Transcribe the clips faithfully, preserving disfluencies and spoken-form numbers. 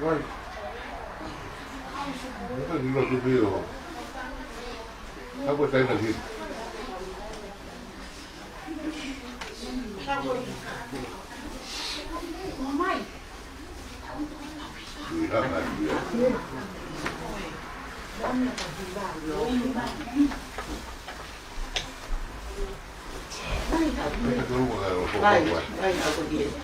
Vai. Eka ki loto pē ʻo. Ka ko e taina ki. Ia, ia. Vai, vai, vai.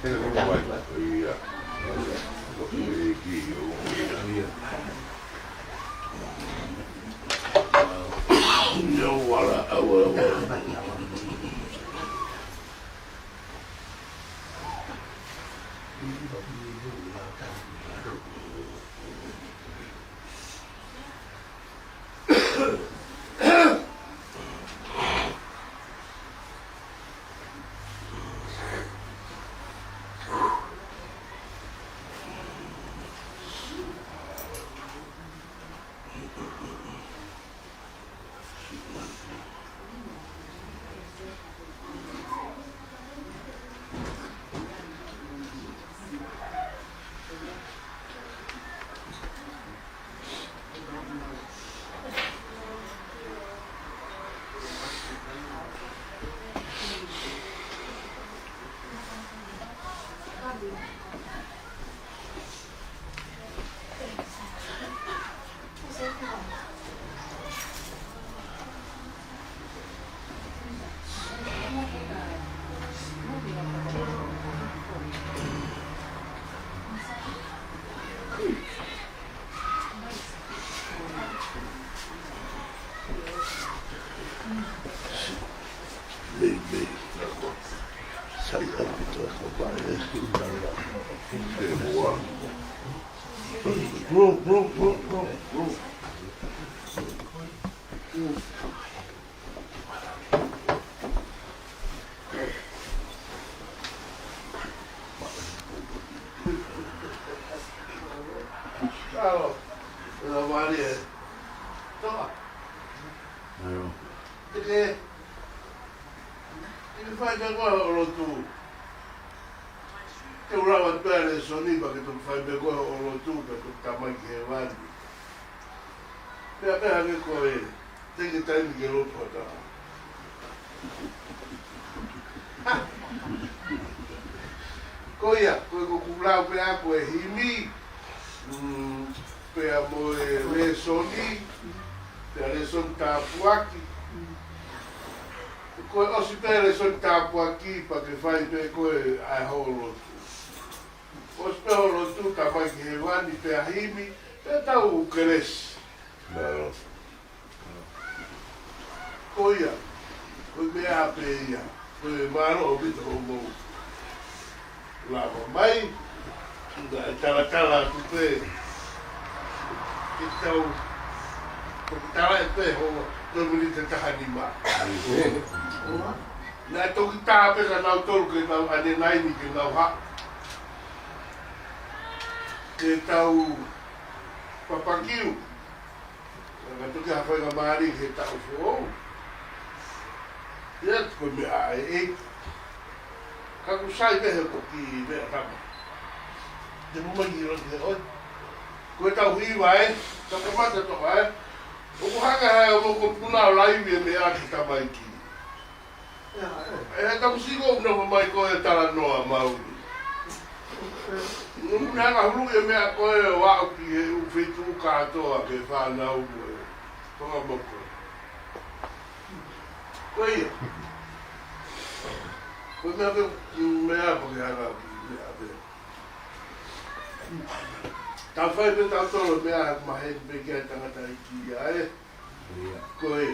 Alo, ʻe la mali e. Toa. Alo. Te ke, te ke fai pē koe hoʻo lotu. Te u lava atu pē ʻa e lēsoni pea ke toki fai pē koe hoʻo lotu pea toki tamaiki hēvani. Pea pehē ange ko e, te ke taimi ke lotu atu. Ko ia, ko e ko kulau pē ʻa ko e himi, mm, pea mo e lēsoni, pea lēsoni tāpuaki. Ko e ʻosi pē lēsoni tāpuaki, pea ke fai pē koe ʻa e hoʻo lotu. ʻOsi pē hoʻo lotu, tamaiki hēvani, pea himi, pea tau kelesi. Mālō. Ko ia, ko e meʻa pē ia, ko e mālō ʻaupito hoʻomou lava mai, naʻe talatala atu pē, ke tau, ko e tala ē pē hoʻo, ko e miniti ʻe taha nima. Naʻe toki tā pē kia nautolu ke nau ʻanenai ni ke nau haʻu. Ke tau papakiu. Ka toki ha faingamālie he taʻu foʻou. Ia ko e meʻa ʻa e ʻEiki. Ka ʻoku sai pē he ko e kiʻi meʻa tama. Te mou mai ki loto he ʻoe. Ko e tau hiva ē, tau kamata toka ē. ʻOku hanga ʻe he mokopuna ʻo laivi e meʻa ki he tamaiki. ʻE, tau siko ʻoku nofo mai ko e talanoa mauli. Nofo mai hanga hulu e meʻa ko e ʻo aʻu ki he ʻū feituʻu kātoa ke fānau mo e fanga moko. Ko ia. Ko e meʻa pē, meʻa pē ke hanga ki meʻa pē. Tau fai pē tautolu meʻa maheni pē ki ai tangataʻeiki ia ē. Ko e,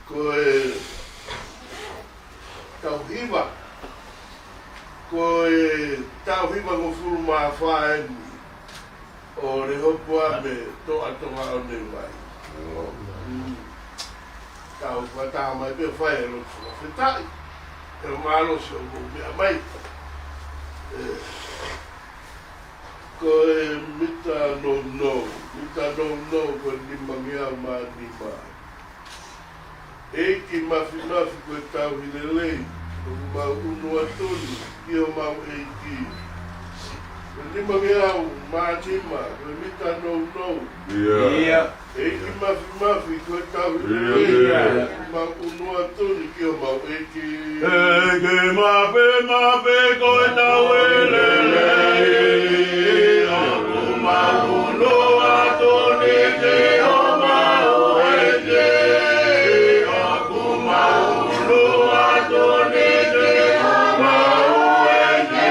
ko e tau hiva, ko e tau hivangofulu mā fā eni ʻo Lehopoame Toʻa Tonga ʻo Neuvai. Mm. Tau fakataha mai pē fai e lotu fakafetaʻi. ʻE mālō siʻoku meʻa mai. ʻE, ko e mita nounou, mita nounou ko e nima ngeau mā nima. ʻEiki Mafimafi ko e tauhi lelei, ʻOku mau ʻunu atu ni ki homau ʻEiki. Ko e nima ngeau mā nima, ko e mita nounou. ʻIo. ʻEiki Mafimafi, ko e tauhi lelei. ʻOku mau ʻunu atu ni ki homau ʻEiki. ʻEiki Mafimafi, ko e tauhi lelei. ʻOku mau ʻunu atu ni ki homau ʻEiki. ʻOku mau ʻunu atu ni ki homau ʻEiki.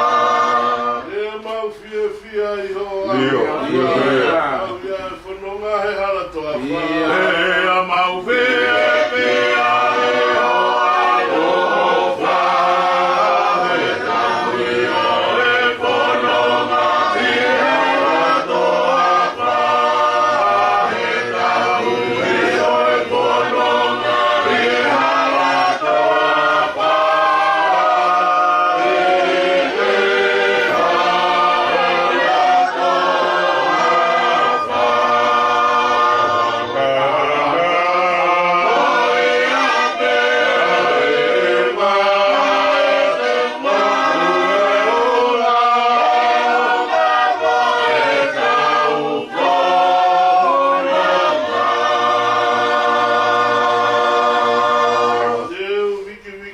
ʻIo, mau fiefia ʻi hoʻo ʻAlo. ʻIo, ʻio, ʻio. Mau ia e fononga he hala toafa. ʻIo. ʻIo, mau fiefia ʻi hoʻo ʻAlo.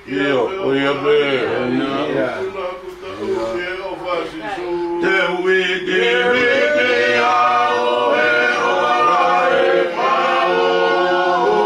ʻIo, ʻio pē. Te u ʻikiʻiki au he ʻofa ʻi he mau.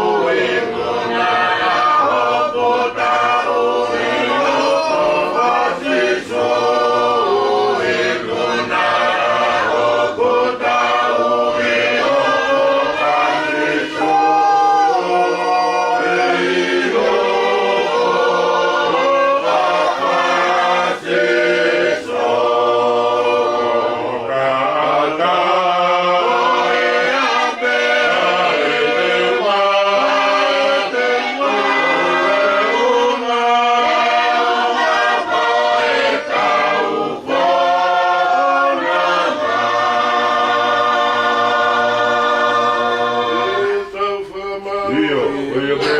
ʻIo, ʻio pē.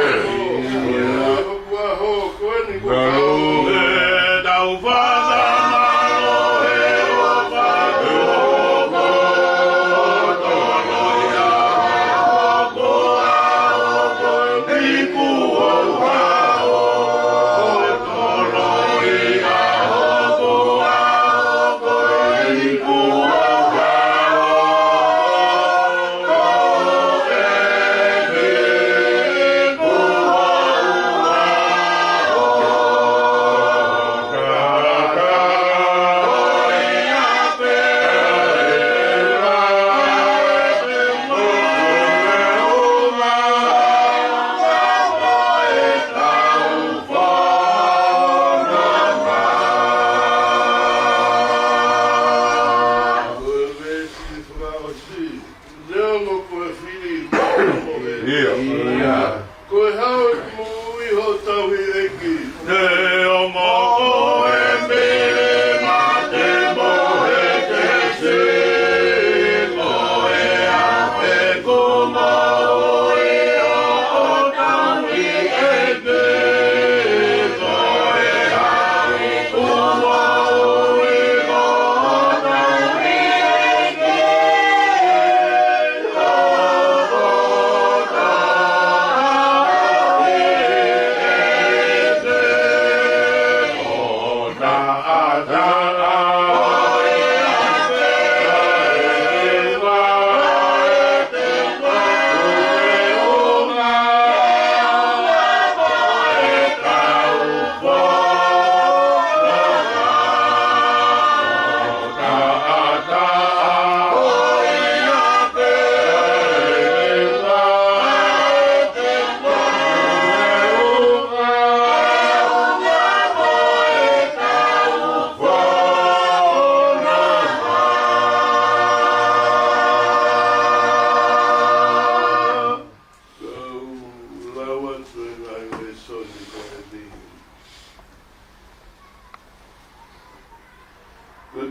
Ngalo. ʻIo. Ko e hā ʻeku moʻui ʻi hoʻo tauhi ʻEiki. Neongo ko e pili mate mo e kesi, ko e hā ʻeku moʻui ʻi hoʻo tauhi ʻEiki. Ko e hā ʻeku moʻui ʻi hoʻo tauhi ʻEiki.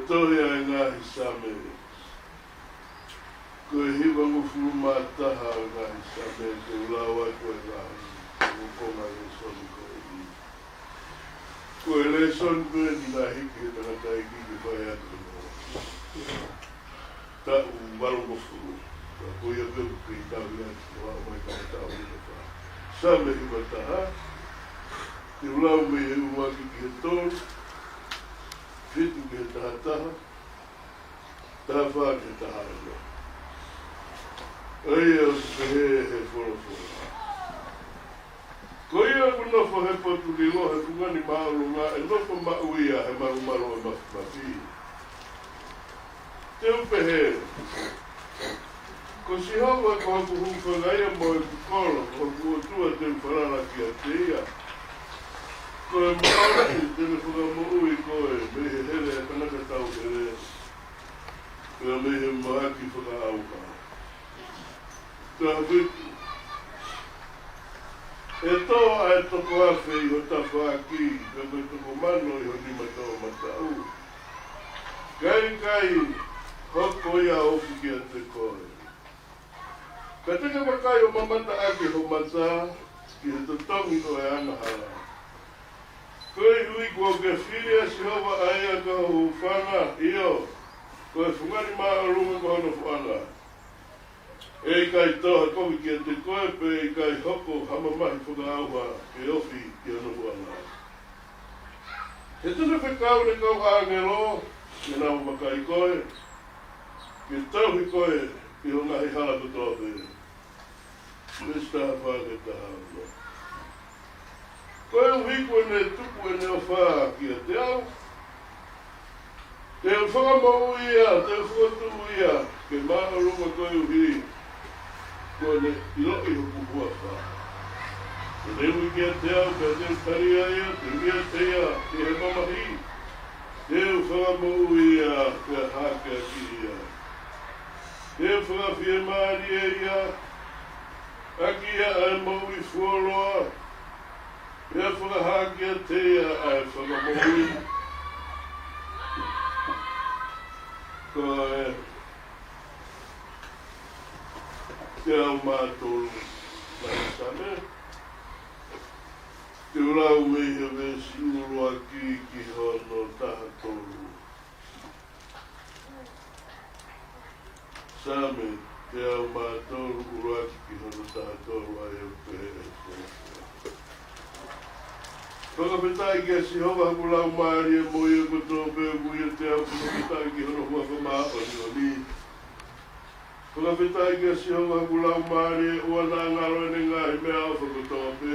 Tohi ʻa e ngaahi Same. Ko e hivangofulu mā taha ʻo e ngaahi Same, te u lau atu ʻa e ngaahi konga ʻo e lēsoni ko eni. Ko e lēsoni ko eni naʻe hiki he tangataʻeiki ke fai atu ʻi he taʻu valungofulu. Ka ko ia pē ʻoku kei tauhi atu ʻo aʻu mai ki he taʻu hiva fā. Same hiva taha, te u lau mei he ʻuluaki ki he tolu, fitu ki he taha taha, taha fā ki he taha ono. ʻA ia ʻoku pehē he folofola. Ko ia ʻoku nofo he potu lilo he fungani māʻolunga ʻe nofo maʻu ia he malumalu ʻo e mafimafi. Te u pehē, ko Sihova ko hoku hūfanga ia mo ʻeku kolo, ko hoku ʻOtua te u falala kiate ia. Ko e māʻoniʻoni te ne fakamoʻui koe mei he hele ʻa e tangata tauhele, pea mei he mahaki fakaʻauha. Taha fitu. ʻE tō ʻa e toko afe ʻi ho tafaʻaki, pea ko e toko mano ʻi ho nima toʻomataʻu. Ka ʻe ʻikai hoko ia ʻo ofi kiate koe. Ka te ke vakai ʻo mamata ʻaki ho mata ki he totongi ʻo e angahala. Koeʻuhi kuo ke fili ʻa Sihova ʻa ia ko ho hūfanga, ʻio, ko e fungani māʻolunga ko ho nofoʻanga. ʻE ʻikai tō ha kovi kiate koe, pea ʻe ʻikai hoko ha mamahi fakaʻauha ke ofi ki ho nofoʻanga. He te ne fekau ʻene kau ʻāngelo ke nau vakai koe, ke tauhi koe ʻi ho ngaahi hala kotoa pē. Veesi taha fā ki he taha ono. Koeʻuhi kuo ne tuku ʻene ʻofa kiate au, te u fakamoʻui ia, te u fokotuʻu ia ke māʻolunga koeʻuhi kuo ne ʻiloʻi hoku huafa. Te ne ui kiate au, pea te u tali ia, te u ʻiate ia ʻi he mamahi. Te u fakamoʻui ia, pea hākeakiʻi ia. Te u fakafiemālie ia, ʻaki ia ʻa e moʻui fuoloa, pea fakahā kiate ia ʻa e fakamoʻui. Ko e teau mā tolu ʻo e Same. Te u lau mei he veesi ʻuluaki ki hono taha tolu. Same teau mā tolu, ʻuluaki ki hono taha tolu, ʻa ia ʻoku pehē ʻe he folofola. Fakafetaʻi kia Sihova, hoku laumālie, mo ia kotoa pē ʻoku ʻiate au, fakafetaʻi ki hono huafa māʻoniʻoni. Fakafetaʻi kia Sihova, hoku laumālie, ʻoua naʻa ngalo ʻene ngaahi meʻaʻofa kotoa pē.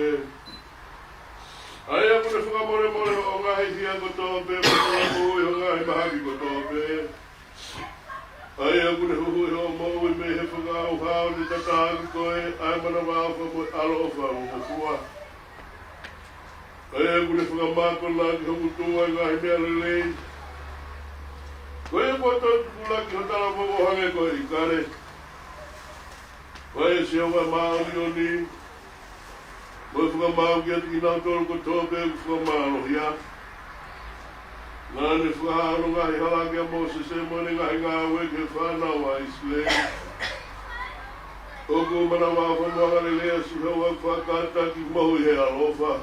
ʻA ia ʻoku ne fakamolemole hoʻo ngaahi hia kotoa pē, mo fakamoʻui hoʻo ngaahi mahaki kotoa pē. ʻA ia ʻoku ne huhuʻi hoʻo moʻui mei he fakaʻauha, ʻo ne tataki koe ʻe he manavaʻofa mo e ʻaloʻofa ʻo e ngofua. ʻA ia ʻoku ne fakamākona ʻaki hoku tuʻunga ʻi he ngaahi meʻa lelei. Ko ia kuo toe tukulaki ho talavou ʻo hangē ko e ʻikale. Fai ʻe Sihova e māʻoniʻoni mo e fakamaau kiate kinautolu kotoa pē ʻoku fakamālohia. Naʻa ne fakahā hono ngaahi hala kia Mōsese, mo ʻene ngaahi ngāue ki he fānau ʻa ʻIsileli. ʻOku manavaʻofa mo angalelei ʻa Sihova, ʻoku fakakātaki, mohu ʻi he ʻaloʻofa.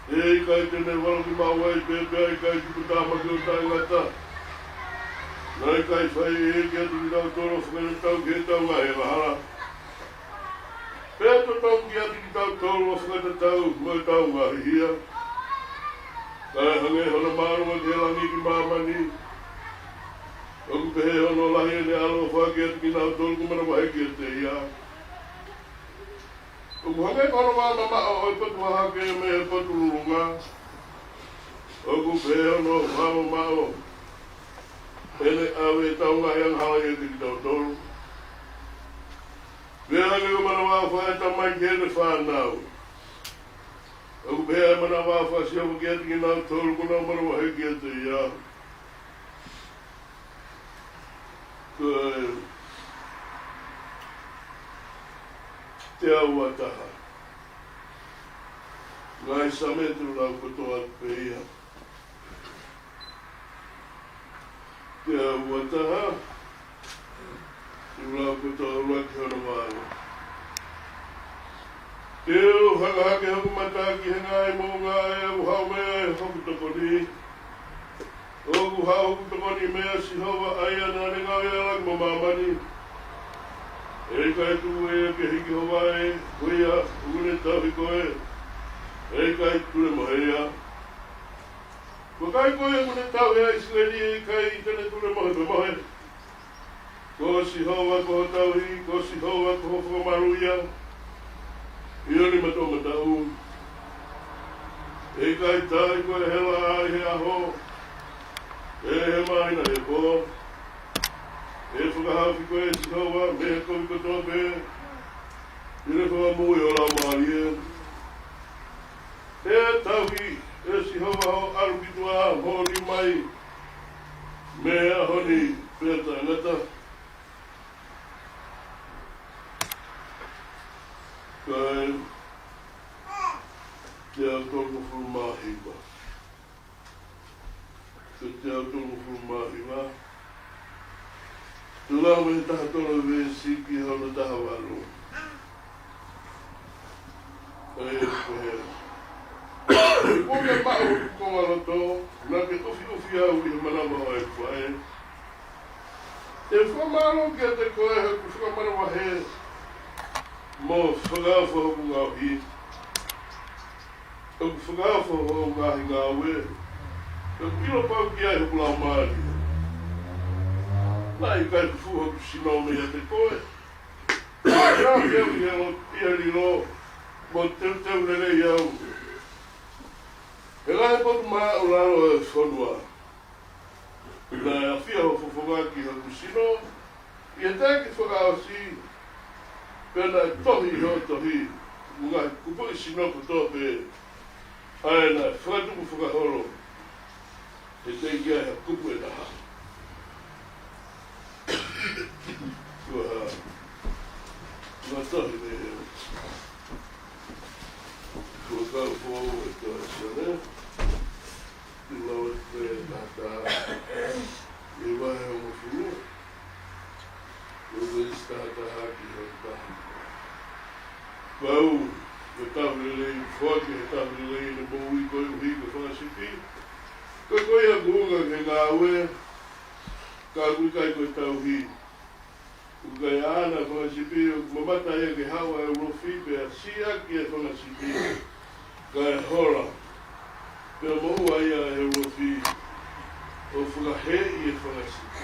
ʻE ʻikai te ne valokimaʻu ai pē, pea ʻe ʻikai tuputāmaki ʻo taʻengata. Naʻe ʻikai fai ʻe ia kiate kitautolu ʻo fakatatau ki heʻetau ngaahi angahala, pea totongi kiate kitautolu ʻo fakatatau mo ʻetau ngaahi hia. Kae hangē hono māʻolunga ki he langi ki māmani, ʻoku pehē hono lahi ʻene ʻaloʻofa kiate kinautolu ʻoku manavahē kiate ia. ʻOku hangē ko hono vā mamaʻo ʻo e potu hahake mei he potu lulunga, ʻoku pehē hono vā mamaʻo ʻene ʻave ʻetau ngaahi angahala ʻiate kitautolu. Pea hangē ko e manavaʻofa ʻa e tamai ki heʻene fānau, ʻoku pehē ʻa e manavaʻofa ʻa Sihova kiate kinautolu ʻoku nau manavahē kiate ia. Ko e teau ua taha. Ngaahi Same te u lau kotoa atu pē ia. Ki he ua taha, ʻi he lau ko e tolu ki hono valu. Te u hanga hake hoku mata ki he ngaahi moʻunga ʻe haʻu mei ai hoku tokoni. ʻOku haʻu hoku tokoni mei a Sihova ʻa ia naʻa ne ngāue ʻa langi mo māmani. ʻE ʻikai tuʻu ʻe ia ke hiki ho vaʻe, ko ia ʻoku ne tauhi koe, ʻe ʻikai tulemohe ia. Ko e kakai ko ia ʻoku ne tauhi ʻa ʻIsileli, ʻe ʻikai te ne tulemohe pe mohe. Ko Sihova ko ho tauhi, ko Sihova ko ho fakamalu ia ʻi ho nima toʻomataʻu. ʻE ʻikai taaʻi koe ʻe he laʻā ʻi he ʻaho, ʻe he māhina ʻi he pō. ʻE fakahaofi koe ʻe Sihova mei he kovi kotoa pē, ʻi heʻene fakamoʻui ho laumālie. ʻE tauhi ʻe Sihova ho ʻalu ki tuʻa, mo hoʻo lī mai mei he ʻaho ni pea taʻengata. Kae teau tolungofulu mā hiva. Kae teau tolungofulu mā hiva. Te u lau mei he taha tolu veesi ki hono taha valu. ʻA ia ʻoku pehē: He kuo ke maʻu hoku kongaloto, naʻa ke ʻufiʻufi au ʻi he manava ʻo e faʻē. Te u fakamālō kiate koe he ʻoku fakamanavahē mo fakaofo hoku ngaohi. ʻOku fakaofo hoku ngaahi ngāue, ʻoku ʻilo pau ki ai hoku laumālie. Naʻe ʻikai fufū hoku sino meiate koe. Naʻa ke ʻi he lo-, ʻi he lilo, mo teuteu lelei au he ngaahi potu māʻulalo ʻo e fonua. Naʻe afia hoʻo fofonga ki hoku sino ʻi he teʻeki fakaʻosi, pea naʻe tohi ʻi hoʻo tohi mo e ngaahi kupuʻi sino kotoa pē ʻa ia naʻe fakatupu fakaholo, he teʻeki ai ha kupu ʻe taha kuo ha-, kuo tohi mei he Fuakava Foʻou ʻa e Tohi ʻa Sione. Te u lau atu pē taha taha, ʻi he vahe hongofulu, ʻi he veesi taha taha ki he taha. Pau, ko e tauhi lelei, foaki ʻe he tauhi lelei ʻene moʻui koeʻuhi ko e fanga sipi. Ko e, ko ia ʻoku unga ki he ngāue, ka ʻoku ʻikai ko e tauhi, ʻoku ʻikai ʻaʻana e fanga sipi. ʻOku mamata ia ke haʻu ʻa e ulofi, pea siʻaki e fanga sipi, kae hola, pea moʻua ia ʻe he ulofi, ʻo fakaheeʻi e fanga sipi.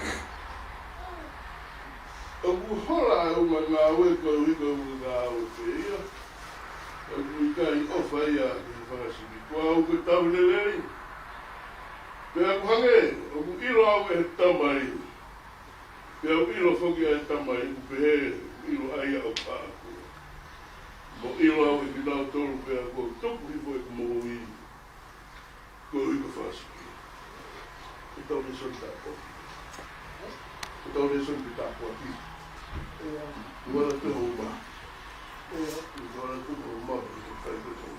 ʻOku hola ʻa e ʻulungaanga koeʻuhi ko e ʻulungaanga pē ia. ʻOku ʻikai ʻofa ia ki he fanga sipi. Ko au ko e tauhi lelei, pea ʻoku hangē ʻoku ʻilo au ʻe he Tamai, pea ʻoku ʻilo foki ʻa e Tamai ʻoku pehē ʻoku ʻilo ʻa ia ʻoku haʻaku. Mo ʻilo au ʻe kinautolu, pea kuo u tuku hifo ʻeku moʻui koeʻuhi ko e fanga sipi. Ko ʻetau lēsoni tāpuaki. Ko ʻetau lēsoni pē tāpuaki. ʻIo. Kuo ala tuʻu hoʻo uma. ʻIo. Kuo ala tuʻu hoʻo uma, pea ke fai ko e tau.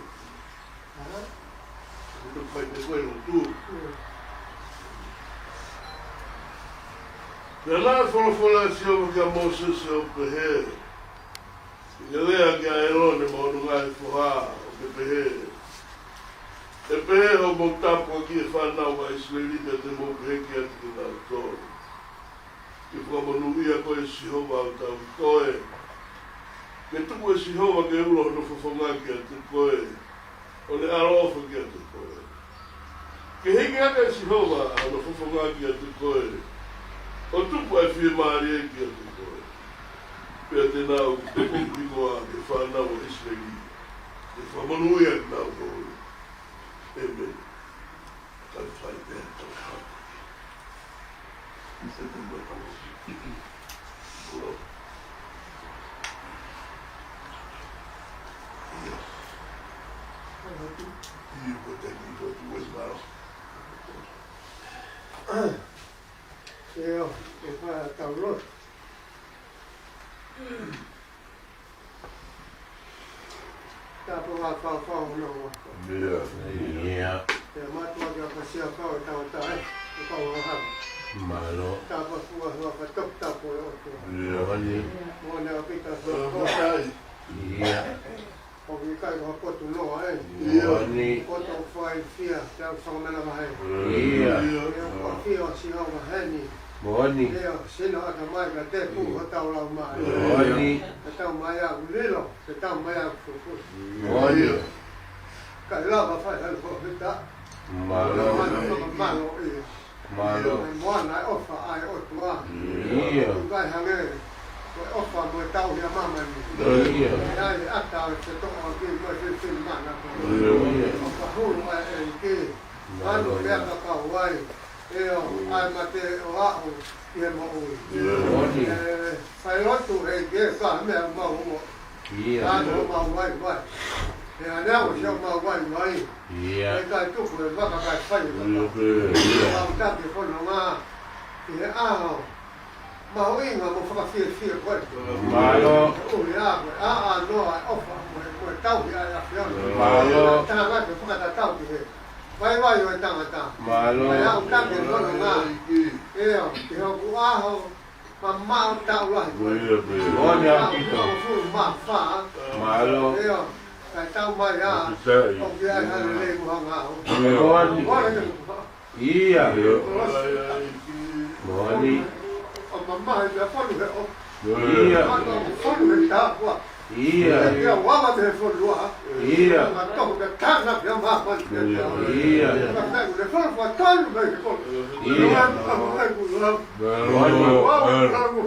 Aha. Kuo ke fai pē ko e lotu. ʻIo. Pea naʻe folofola ʻa Sihova kia Mōsese ʻo pehē, ʻi he lea kia ʻĒlone mo hono ngaahi foha, ʻo ke pehē: ʻE pehē hoʻomou tāpuaki ki he fānau ʻa ʻIsileli, pea te mou pehē kiate kinautolu: Ke fakamonūʻia koe ʻe Sihova ʻa e tauhi koe. Ke tuku ʻe Sihova ke ulo hono fofonga kiate koe, ʻo ne ʻaloʻofa kiate koe. Ke hiki hake ʻe Sihova ʻa hono fofonga kiate koe, ʻo tuku ʻa e fiemālie kiate koe. Pea te nau tuku hingoa ki he fānau ʻa ʻIsileli, ke fakamonūʻia kinautolu. ʻĒmeni. Kae fai pē ʻetau haʻu. ʻIo, ʻe fai ʻetau lotu. Tāpuaki fakaʻofoʻofa ʻa e ʻOtua. ʻIo. ʻIo. Pea mātuʻaki ʻa e ʻakasia fau ʻe tauʻatāina, ʻe kau ʻo hanga. Mālō. Tapa fua hua ka topu tapu ʻo e ʻOtua. Moʻoni. Moʻoni ʻaupito. Ia. ʻOku ʻikai ko ha potu noa, ē. Moʻoni. Ko e tau fai fia, tau whakamana mahe. Ia. Ia, ko e fia ʻo Sihova heni. Moʻoni. Ia, sino ʻatamai ka te pū hotau laumālie. Moʻoni. Ka tau mai ʻa ʻulilo, ka tau mai ʻa fufu. Moʻoni. Ka lava fai hano ko hita. Mālō. Mālō, mālō ia. Mālō. Mai moana e ʻofa ʻa e ʻOtua. Ia. ʻOku ʻikai hangē ko e ʻofa mo e tauhi ʻa māmani. Ia. ʻE ʻi ai e ʻata ʻo e fetoko ʻaki mo e fefine mana ko. Ia. ʻOfa hulu ʻa e ʻEiki. Mālō. Manu pea ka kau ai. ʻE ʻo ʻai mate ʻo aʻu ʻi he moʻui. Ia. ʻE fai lotu ʻEiki ka meʻa mau mo Ia. Ka ʻoku mau vaivai. ʻE ʻanau ʻoku mau vaivai. Ia. ʻE ʻikai tuku e vaka kae fai e vaka. Ia. Mau taki e fononga. ʻI he ʻaho mahuʻinga mo fakafiefia ko ē. Mālō. ʻUhi ā ko e ʻānoa e ʻofa mo e, mo e tauhi ʻa e ʻAfiona. Mālō. Tangata fakatatau ki he vaivai ʻo e tangata. Mālō. ʻE au taki e fononga. ʻIo, ʻi hoku ʻaho mamaʻo taʻu lahi ko ē. Ia, pē. Moʻoni ʻaupito. Taʻu hongofulu mā fā. Mālō. ʻIo, kae tau mai ā. Ia, pē. ʻOku ʻi ai ha lelei mo ha ngāue. Moʻoni. Moʻoni. Ia. Ia. Moʻoni. ʻO mamahi pea fonu he ʻofa. Ia. Fonu he tāpuaki. Ia. Ia, ʻoua te he fonua. Ia. Ka toko ka tana pea māmani pea. Ia. Ia. Ka tau le fonua tonu mai he kolo. Ia. Ia, ka mai kula. Mālō. Ua, ua, ua,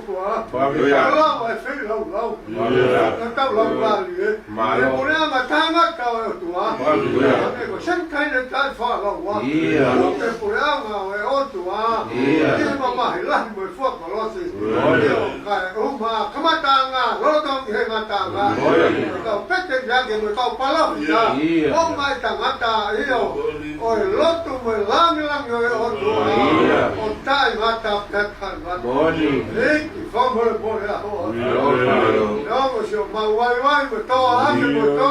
ua. Mālō. Mālō, e feilaulau. Ia. Ka tau lau vali, ē. Mālō. Ko e puleʻanga tangata ʻo e ʻOtua. Mālō. Ia. Ko e sen kaine tai fa lau ua. Ia. Ko e puleʻanga ʻo e ʻOtua. Ia. Ia mamahi lahi mo e fua kolosi. Ia. Ia, kae ʻuma kamataʻanga, lolotonga he ngataʻanga. Ia. Kau pete ia ke mo kau palōfita. Ia. ʻO mai tangata, ʻio. ʻO e lotu mo e langilangi ʻo e ʻOtua. Ia. ʻO taʻengata pea taʻengata. Moʻoni. Hiki, fakamolemole ʻa ho. Ia. ʻIo, mo sio mau vaivai, mo tō ake, mo tō.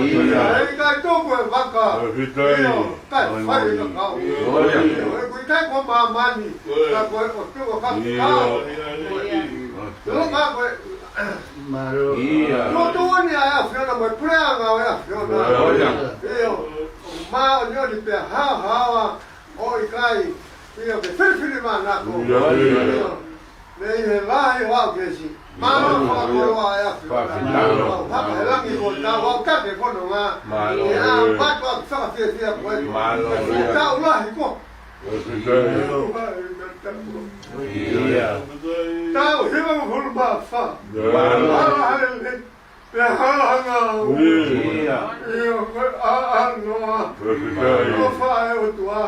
Ia. ʻE ʻikai tuku e vaka. Ia. ʻIo, kae fai e kakau. Ia. ʻIo, ʻoku ʻikai ko māmani. Ia. Ka ko e ʻOtua ka. Ia. Ia. Loka ko e Mālō. Ia. Tuʻutuʻuni ʻa e ʻAfiona mo e puleʻanga ʻo e ʻAfiona. Mālō. ʻIo. ʻOku māʻoniʻoni pea haohaoa ʻo ʻikai. ʻIo, ke filifilimānako. Ia. ʻIo. Mei he lahi ʻo aʻu ki he siʻi. Mālō. Mālō fakakoloa ʻa e ʻAfiona. Mālō. ʻOku hapa he langi ko tau ʻoku kake fononga. Mālō. ʻE ʻa matu ʻa fakafiefia ko ē. Mālō. Taʻu lahi ko. Ia. Taʻu hiva mo hulu mā fā. Mālō. Hala hale le. Pea hala hanga. Ia. ʻIo, ko e ʻānoa. ʻOfa ʻa e ʻOtua.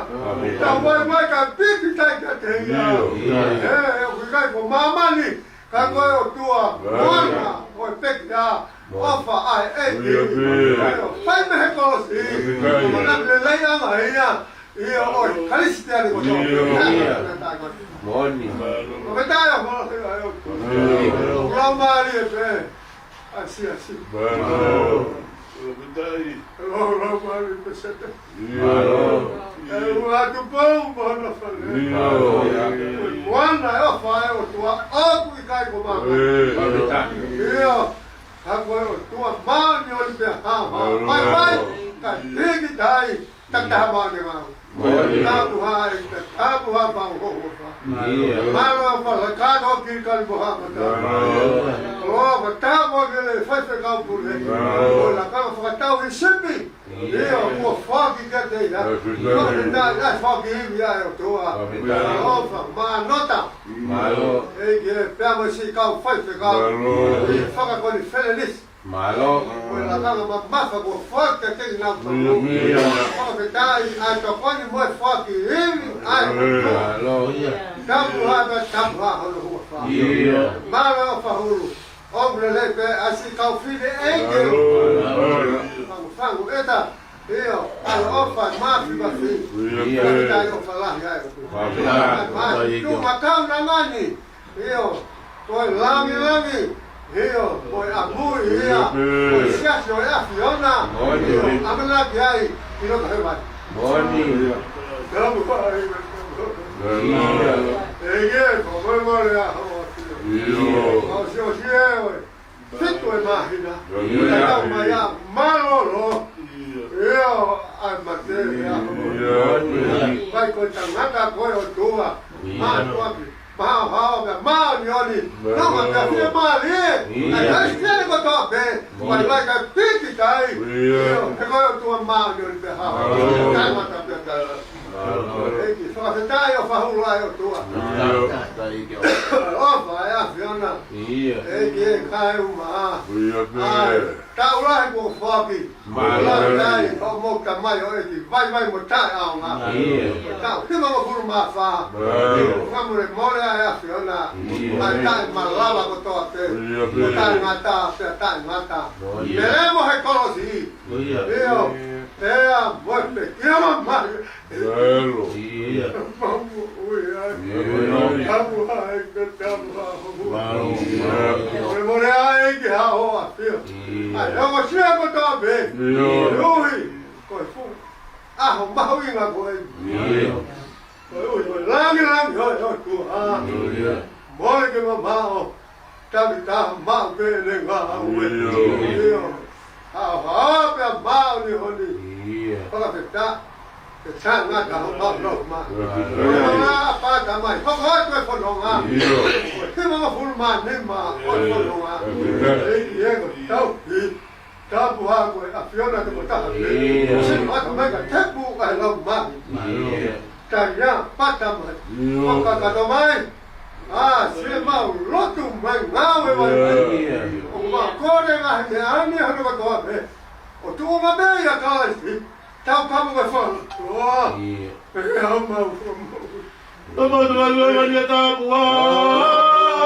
Tau vaivai ka piki tai ka te ia. Ia. ʻE, ʻoku ʻikai ko māmani. Ka ko e ʻOtua, moana ʻo e pekia, ʻofa ʻa e ʻEiki. Ia, pē. ʻIo, fai mei he kolosi. Ia. ʻO manatu lelei ʻanga ia. ʻIo, ʻo e Kalisitiane ko ia. Ia. Moʻoni. ʻO me tai a mo e ʻo. Ia. Lau mālie pē. Asi, asi. Mālō. Lau, lau mālie pē sete. Mālō. ʻE ua atu pou mo hona fale. Mālō. Moana e ʻofa ʻa e ʻOtua ʻoku ʻikai ko māmani. ʻIo. Ka ko e ʻOtua māʻoniʻoni pea haohaoa. Mālō. Vaivai, ka hiki tai, takitaha māʻoniʻoni. Mālō. Tapu ha ʻEiki, tapu ha pau ho ʻofa. Mālō. Mālō, fala kato ki kali mo ha mata. Mālō. Mālō, ka tapu ki he faifekau pule. Mālō. Ko e lakanga fakatau ʻi sipi. ʻIo, kuo foaki kiate ia. Fakafetaʻi. Kuo fakafetaʻi, ʻai foaki ivi ʻa e ʻOtua. Fakafetaʻi. ʻOfa, mānota. Mālō. ʻEiki, pea mo siʻi kau faifekau. Mālō. ʻI he fakakonifelenisi. Mālō. Ko e lakanga mamafa kuo foaki kiate kinautolu. ʻIo. Fakafetaʻi, ʻai tokoni mo e foaki ivi ʻa e ʻOtua. Mālō. Tapu ha, tapu ha hono huafa. ʻIo. Mālō ʻofa hulu. ʻOku lelei pē ʻa siʻi kau fili ʻEiki. Mālō. Fangufangu ʻeta. ʻIo, ʻaloʻofa, mafimafi. ʻIo. Fakafetaʻi ʻofa lahi ʻa e ʻOtua. Fakafetaʻi. Mālō. Tuʻu makau na mani. ʻIo, ko e langilangi. ʻIo, ko e ʻamui ia. ʻIo. Ko e siasi ʻo e ʻAfiona. ʻIo. ʻIo, ʻamanaki ai. ʻIo, ka he mai. Moʻoni. Tapu ʻa e ʻEiki. ʻEiki, ko e molemole ʻa ho ʻAfio. ʻIo. Mau siosio ē, ʻoku fitu e māhina. ʻIo. Tau mai ʻa mālōlō. ʻIo, ʻa e mate ia. ʻIo. Vai ko e tangata ko e ʻOtua. ʻIo. Mātuʻaki. Mahaohaoa pea māʻoniʻoni. ʻIo. Nonga pea fiemālie. ʻIo. ʻA e Kalisitiane kotoa pē. ʻIo. Vai vai ka piki tai. ʻIo. ʻIo, he ko e ʻOtua māʻoniʻoni pea hao. ʻIo. Taʻengata pea taʻengata. ʻIo. ʻEiki, fakafetaʻi ʻo fakahū ʻa e ʻOtua. ʻIo. ʻOfa ʻa e ʻAfiona. ʻIo. ʻEiki, ʻe kae uma. ʻIo, ʻai. Taʻu lahi kuo foaki. Mālō. Mālō ai, ʻo mou tamai ʻo ʻEiki, vaivai mo taʻeʻaonga. ʻIo. Taʻu hivangofulu mā fā. ʻIo. Fakamolemole ʻa e ʻAfiona. ʻIo. ʻA e taʻemalava kotoa pē. ʻIo. Mo taʻengata, pea taʻengata. ʻIo. Pele mo he kolosi. ʻIo. ʻIo. Pea mo e pekia mai. Mālō. ʻIo. Mau moʻui ai. ʻIo. Tapu ʻa e ʻEiki, tapu ʻa ho ʻAfio. Mālō. Molemole ʻa e ʻEiki ʻa ho ʻAfio. ʻIo. ʻA e ongosia kotoa pē. ʻIo. Koeʻuhi ko e fuʻu ʻaho mahuʻinga ko eni. ʻIo. Koeʻuhi ko e langilangi ʻo e ʻOtua. ʻIo. Mole ke mamaʻo. Talitali maʻu pē ʻene ngāue. ʻIo. ʻIo. Haohaoa pea māʻoniʻoni. ʻIo. Fakafetaʻi. Ke taʻengata homau loto mai. ʻIo. Ko e ʻApā Tamai, hoko atu e fononga. ʻIo. Ko e hivangofulu mā nima ʻo e fononga. ʻIo. ʻEiki, ko e tauhi. Tapu ʻa e ʻAfiona te mo taha pē. ʻIo. Sino atu mai ka tepu ʻa e lau mai. ʻIo. Talia pata mai. ʻIo. Fakakakato mai. ʻA, siʻemau lotu mai ngāue mai. ʻIo. ʻOku mau kole ngaahi meʻa ni hano katoa pē. ʻO tuʻunga pē ʻia Kalaisi. Tau kamu ke fala. ʻIo. Pea ke hau mau. Tama tama tama ni tapu ʻa.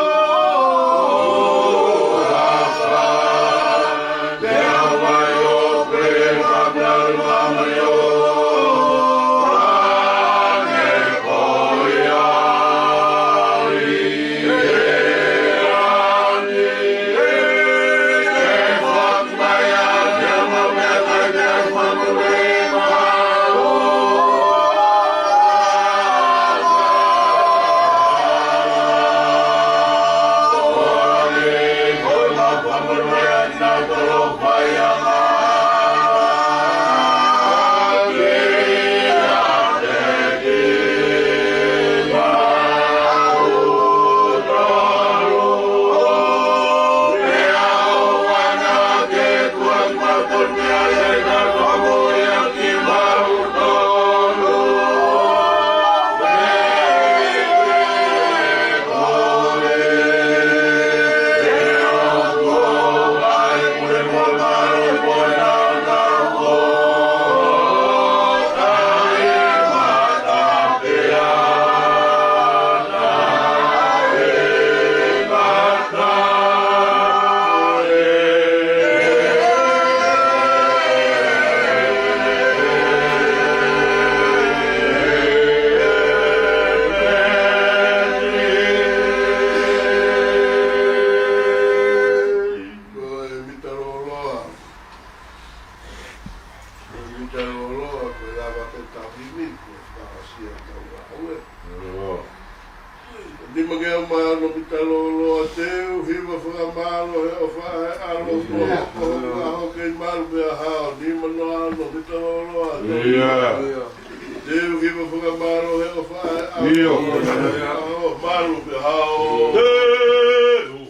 Ko e mita lōloa. Ko e mita lōloa, ko e lava ke tau himi, ko e fakasia tau ngāue. Nima ngeau mā ono mita lōloa, te u hiva fakamālō he ʻofa ʻa e ʻAlo, ko e ʻaho kei malu pea hao. Nima noa ono mita lōloa, te u hiva. Te u hiva fakamālō he ʻofa ʻa e ʻAlo, ko e ʻaho malu pea hao. Te u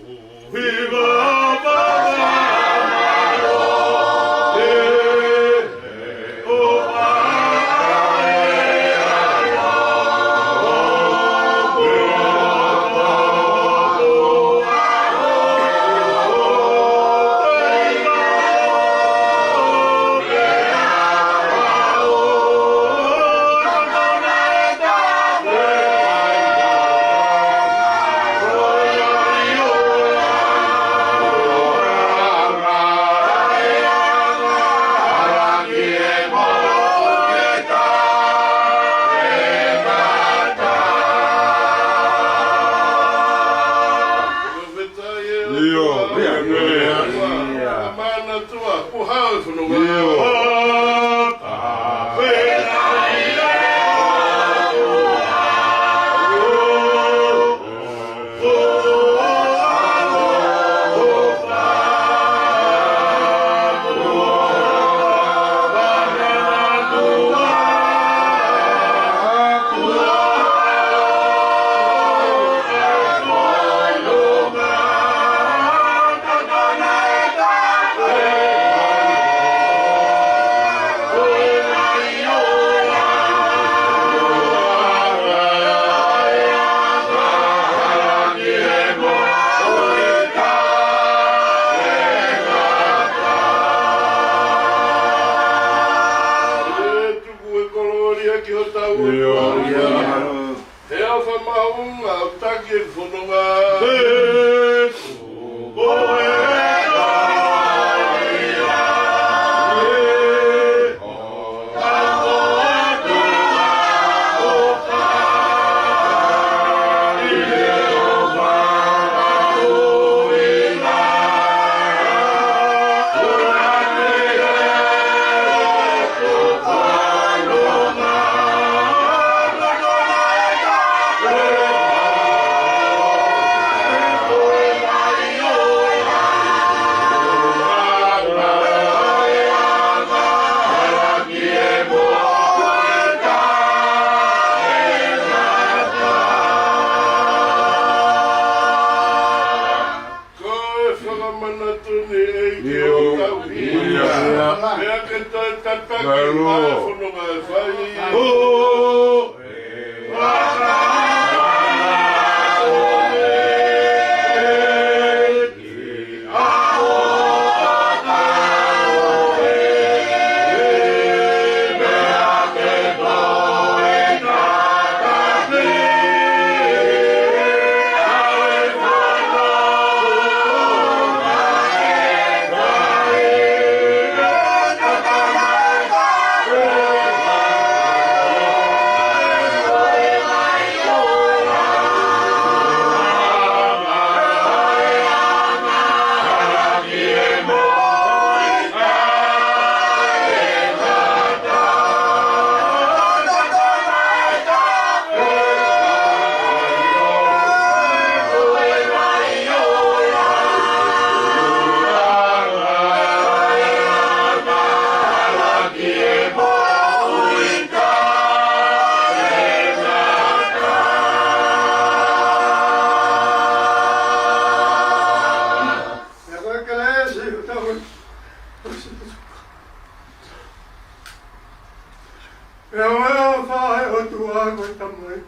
ki hotau ʻOtua. He ʻofa mahuʻinga ʻoku taki ʻeku fononga. Ko e fakamanatu ni ʻEiki ʻo tau ia. Pea ke toe tataki ʻa e fononga ʻe fai. ʻE ʻofa ʻa e ʻOtua ko e Tamai.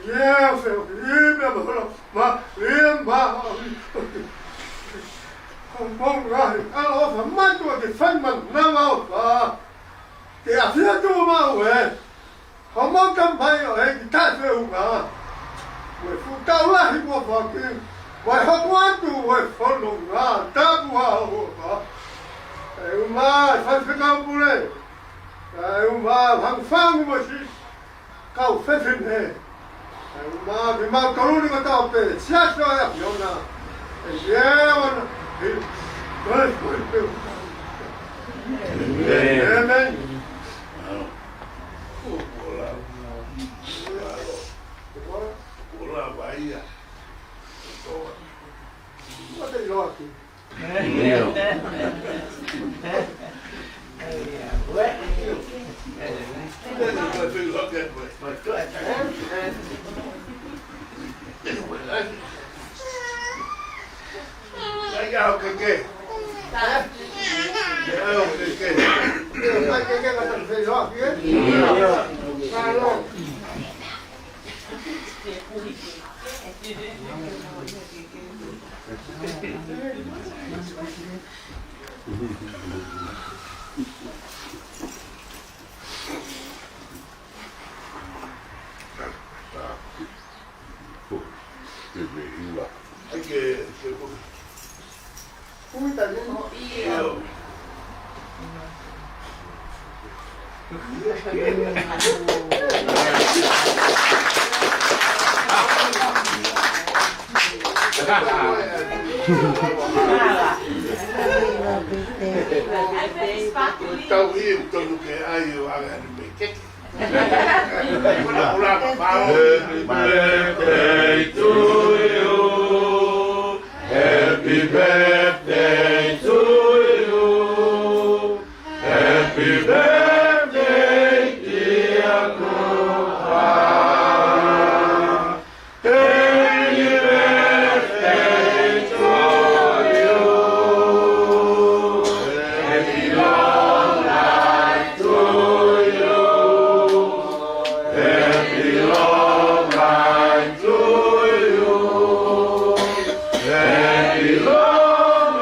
ʻIo, feo, ʻi me mahalo, ma, ʻi ma, ʻo mo ngaahi, ʻaloʻofa mātuʻa ke fai ma, na ma ʻofa. Ke ʻafio atu maʻu ē. Hoʻomou Tamai ʻo e ʻEiki taʻefeʻunga. Mo e fuʻu taʻu lahi kuo foaki. Mo e hoko atu ʻo e fononga tapu ʻa hoʻo ʻofa. ʻE ʻuma e faifekau pule. ʻE ʻuma e fangufangu mo si kau fefine. ʻE ʻuma ke mau kaluni ka tau pē. Siasi ʻo e ʻAfiona. ʻE ʻiate ia ʻa e ʻOtua. ʻĒmeni. ʻĒmeni. Tau ʻi he tonu ke ʻai ʻo ʻave ʻa e mei keke. Happy birthday to you. Happy birthday to you. Happy birthday, dear Cooper. Happy birthday to you. Happy long life to you. Happy long life to you. Happy long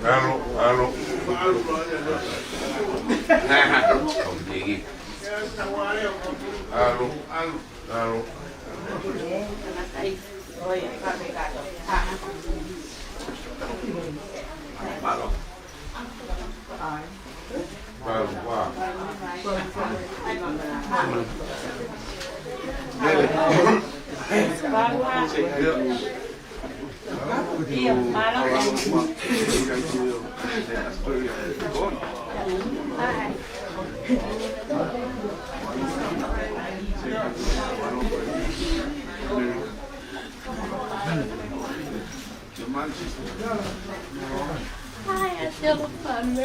ʻAlu, ʻalu. ʻAlu, ʻalu, ʻalu. ʻAlu, ʻalu. Hi, I feel the fun.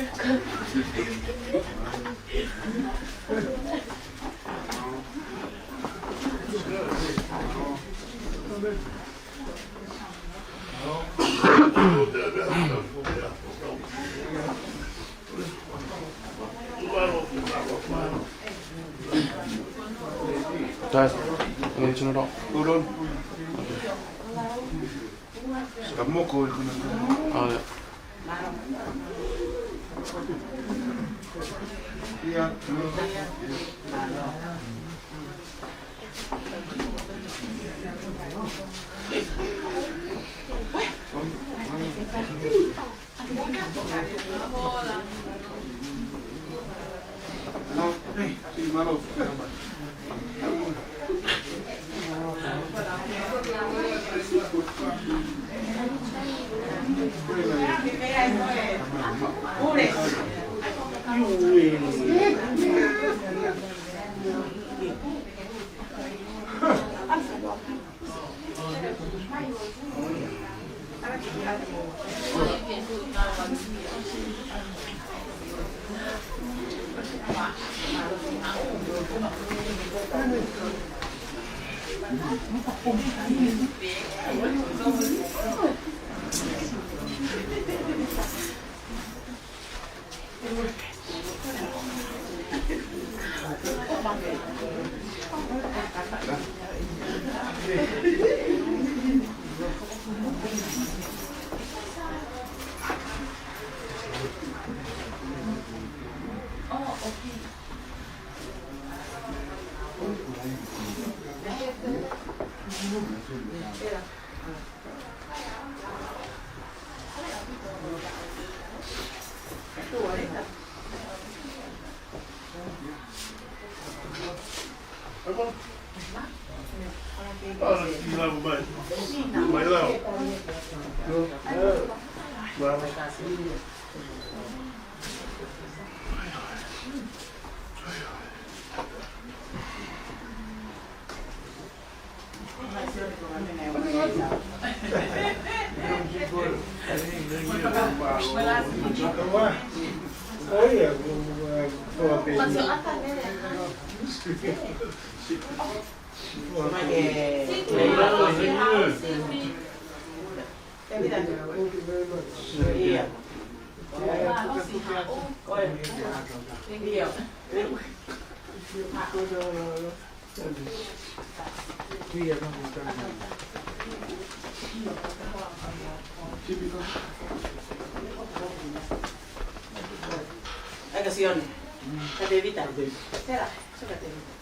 Guys, I'm gonna turn it off. Hold on. Saka moko e kuna. Oh, yeah. Yeah. ʻAika Sione. Ka Tevita. Tera, so ka Tevita.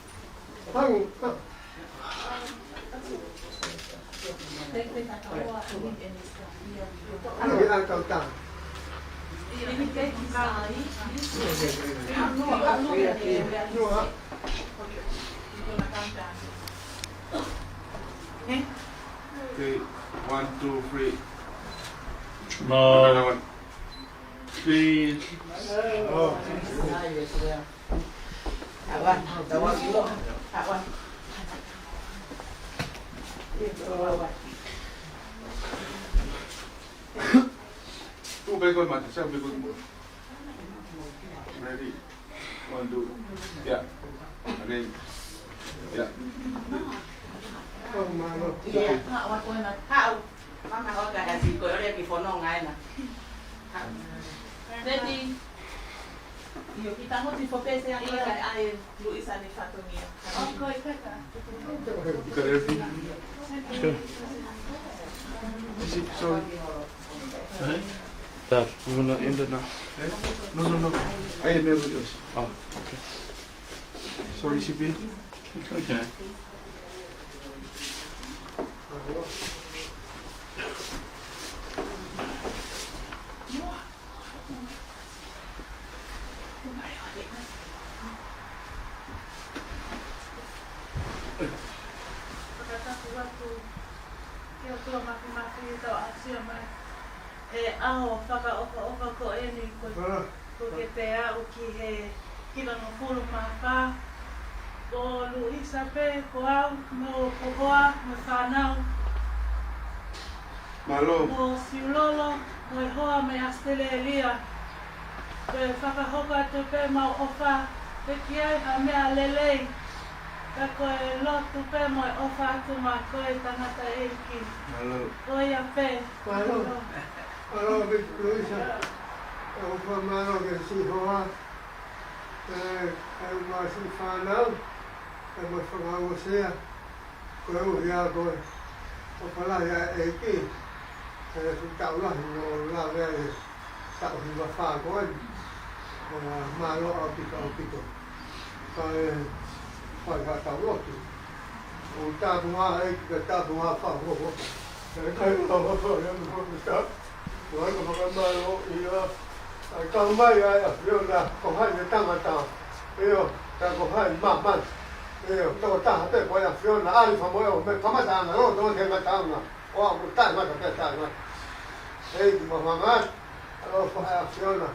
Okay, one, two, three. No. Another one. Please. Two, back on, Mate. Seven, back on. Ready? One, two. Yeah. Again. Yeah. Mālō. Ia, haʻu atu ena, haʻu. Mama, ʻoua ʻe kasi koe, ʻoua ʻe ke fononga ena. Haʻu. Teti. ʻIo, ki tango ti fo pese a ia, ʻai Luisa ni fatongia. Oh, ko e peka. You got everything? Sure. Is it, sorry. Huh? That, we wanna end it now. Eh? No, no, no. I am everything else. Oh, okay. Sorry, C P. Okay. Fakatapu atu ki he ʻOtua Māfimafi ʻi heʻetau aʻusia mai he ʻaho fakaʻofoʻofa ko eni ko, ko ke pē aʻu ki he kilangofulu mā fā. Ko Luisa pē, ko au, mo hoku hoa, mo e fānau. Mālō. Mo Siulolo, mo e hoa mei ʻAositelēlia. Ko e fakahoko atu pē ʻemau ʻofa, pe ki ai ha meʻa lelei. Ka ko e lotu pē mo e ʻofa atu maʻa koe tangataʻeiki. Mālō. Ko ia pē. Mālō. Mālō, Luisa. ʻOku ou fakamālō ki he siʻi hoa. ʻE, ʻe ʻuma siʻi fānau. ʻE mo e fakaʻofoʻofa. Ko e ʻuhinga ko e ʻofa lahi ʻa e ʻEiki, ʻe fuʻu taʻu lahi ʻo lave ai e taʻu hiva fā ko eni. ʻE, mālō ʻaupito, ʻaupito. Kae fai ha tau lotu. ʻOku tapu ʻa e ʻEiki, kae tapu ʻa e fā ko ko. ʻE kai ʻa e fā ko eni ko e tapu. Ko e fakamālō ia. ʻAi kau mai ʻa e ʻAfiona, ko hai ʻe tangata. ʻIo, ka ko hai māmani. ʻIo, tokotaha pē ko e ʻAfiona, ʻAlifa mo e ʻOmeka, kamataʻanga, lolotonga ki he ngataʻanga. ʻOku taʻengata pē taʻengata. ʻEiki mo e fanga, ʻaloʻofa ʻa e ʻAfiona.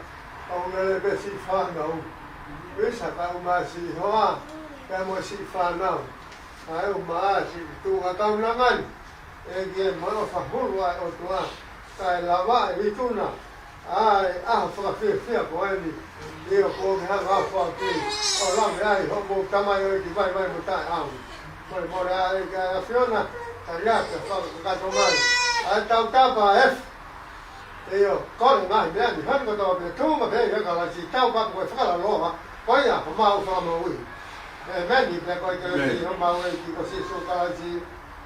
ʻOku lele pē siʻi fānau. Luisa kae ʻuma siʻi hoa, kae mo siʻi fānau. Kae ʻuma siʻi tuʻunga kaunanga ni. ʻEiki ē, mo e ʻofa hulu ʻa e ʻOtua, kae lava ʻi tuna ʻa e ʻaho fakafiefia ko eni. ʻIo, kuo ke hanga ʻo foaki ʻo lave ai hoʻomou tamai ʻo e kiʻi vaivai mo taʻeʻaonga. Mole mole ʻa e ʻEiki ʻa e ʻAfiona, ka ria ke fakakakato mai ʻa e tautapa ē. ʻIo, kole ngaahi meʻa ni, hano kotoa pē tuʻu maʻu pē ʻi he kalasi, tau ka ko e fakalaloa, ko ia, ko homau Fakamoʻui. ʻĒmeni, pea ko e kelesi ʻa homau ʻEiki ko Sīsū Kalaisi,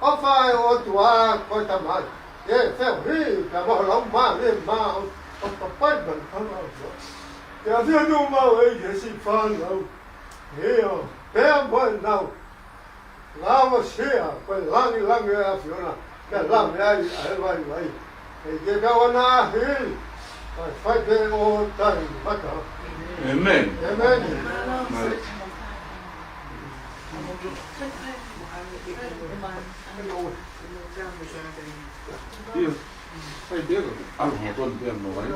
ʻofa ʻa e ʻOtua ko e Tamai, ʻa e feohi pea mo e Laumālie Māʻoniʻoni, ʻo ka pai man kama ʻo. Ke ʻafio atu homau ʻEiki he siʻi fānau. ʻIo, pea mo ʻenau. Lava sia, ko e langilangi ʻa e ʻAfiona, ke lava ai ʻa e vaivai. ʻEiki ke ʻoua naʻa hili, kae fai pē ʻo taʻengata. ʻĒmeni. ʻĒmeni. Mālō. ʻIo, fai pē ko, ʻalu mo tonu pē mo vai.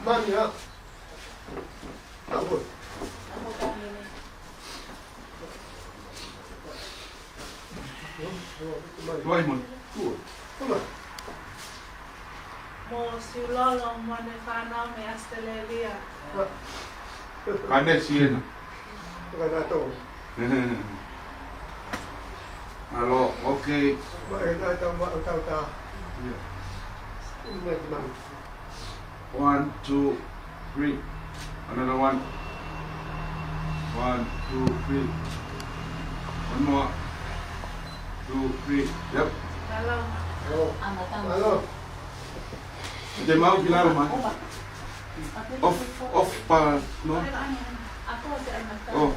Mani, ā. Vai, man. Tua. Mo Siulolo mo ʻene fānau mei ʻAositelēlia. Ka ne siena. Ka na tō. Hello, okay. Mai, mai, tau, mai, tau, tā. Ia. Mai, mai. One, two, three. Another one. One, two, three. One more. Two, three. Yep. Hello. Hello. Hello. Te mau ki lalo mai. Off, off pa, no? Oh.